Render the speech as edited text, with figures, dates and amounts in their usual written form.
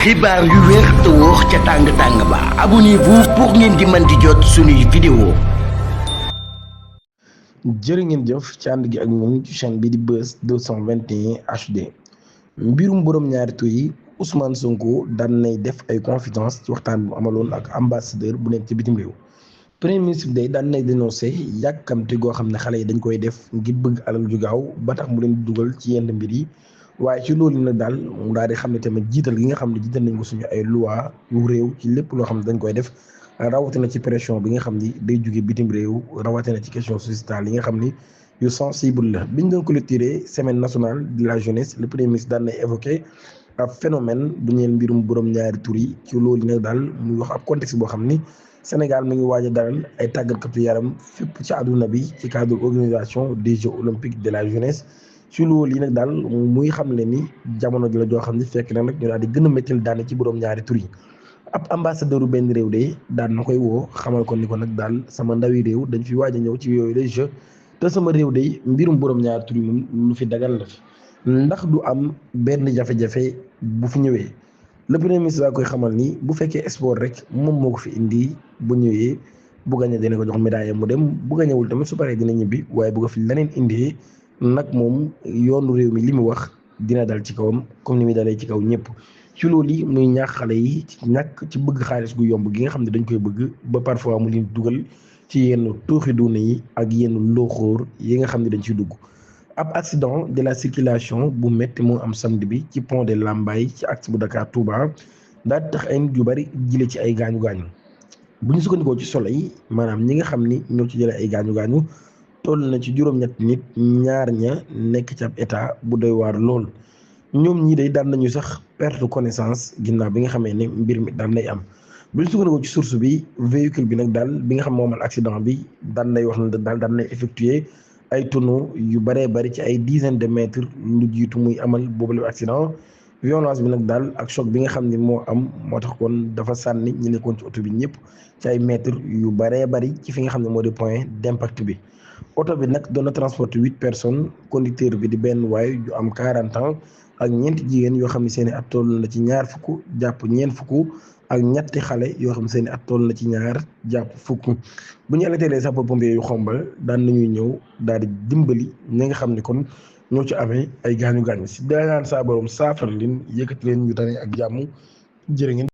xibaar yu wér te wóor ca tàng-tàng ba abonnez-vous pour ngeen di mën di jot suñuy vidéo. jërë ngeen jëf ci ànd gi ak ñun ci chaîne bi di Buzz 221 HD. mbirum borom ñaari tur yi Ousmane Sonko daan nay def ay confidence ci waxtaan bu amaloon ak ambassadeur bu nekk ci bitim réew. premier ministre bi day daan nay dénoncé yàkkamte goo xam ne xale yi dañ koy def ngir bëgg alal ju gaaw ba tax mu leen di dugal ci yenn mbir yi. waaye ci loolu nag daal mu daal di xam ne tamit jiital gi nga xam ne jiital nañ ko suñu ay loi yu réew ci lépp loo xam ne dañ koy def rawatina ci pression bi nga xam ni day jóge bitim réew rawatina ci question sociétale yi nga xam ni yu sensible la. biñ doon clôturer semaine nationale de la jeunesse le premier ministre daan na évoqué ab phénomène bu ñeel mbirum borom ñaari tur yi ci loolu nag daal muy wax ab contexte boo xam ni Sénégal mi ngi waaj a dalal ay tàggatkatu yaram fépp ci àdduna bi ci cadre organisation des Jeux olympiques de la jeunesse. ci loolu yi nag daal muy xam ne ni jamono ji la joo xam ne fekk na nag ñu daal di gën a méttil daane ci borom ñaari tur yi ab ambassadeur benn réew de daan na koy woo xamal ko ni ko nag daal sama ndawi réew dañ fi waaj a ñëw ci yooyu les jeux te sama réew de mbirum borom ñaari tur yi moom lu fi dagal la fi ndax du am benn jafe-jafe bu fi ñëwee le premier ministre laa koy xamal ni bu fekkee sport rek moom moo ko fi indi bu ñëwee bu gañe dina ko jox médaille mu dem bu gañewul tamit su paree dina ñibbi waaye bu ko fi leneen indee nag moom yoonu réew mi li mu wax dina dal ci kawam comme ni muy dalee ci kaw ñëpp ci loolu yi muy ñaax xale yi ci ñàkk ci bëgg xaalis gu yomb gi nga xam ne dañ koy bëgg ba parfois mu leen dugal ci yenn tooxi duuna yi ak yenn looxóor yi nga xam ne dañ ciy dugg. ab accident de la circulation bu métti moo am samedi bi ci pont de Lambaye ci axe bu Dakar Touba daal di tax ay nit yu bari jële ci ay gaañu gaañu bu ñu sukkandikoo ci Soleil maanaam ñi nga xam ni ñoo ci jëlee ay gaañu gaañu. toll na ci juróom-ñett nit ñaar ña nekk ci ab état bu doy waar lool ñoom ñii day daan nañu sax perte connaissance ginnaaw bi nga xamee ne mbir mi daan nay am bu ñu sukkandikoo ci source bi véhicule bi nag daal bi nga xam moomal accident bi daan nay wax ne daal daan nay effectuer ay tonneaux yu bëree bëri ci ay dizaine de mètres lu jiitu muy amal boobule accident violence bi nag daal ak choc bi nga xam ne moo am moo tax kon dafa sànni ñi nekkoon ci oto bi ñëpp ci ay mètres yu bëree bëri ci fi nga xam ne moo di point d'impact bi. oto bi nag doon na transporter 8 personnes conducteur bi di benn waay ju am 40 ans ak ñeenti jigéen yoo xam ne seen i at toll na ci ñaar fukk jàpp ñeent fukk ak ñetti xale yoo xam ne seen i at toll na ci ñaar jàpp fukk bu ñu arrêté sapeurs-pompiers yu xombal daan nañuy ñëw daal di dimbali ñi nga xam ne kon ñoo ci amee ay gaañu gaañu si daanaan saa borom saafara leen yëkkati leen ñu tane ak jàmm jërë ngeen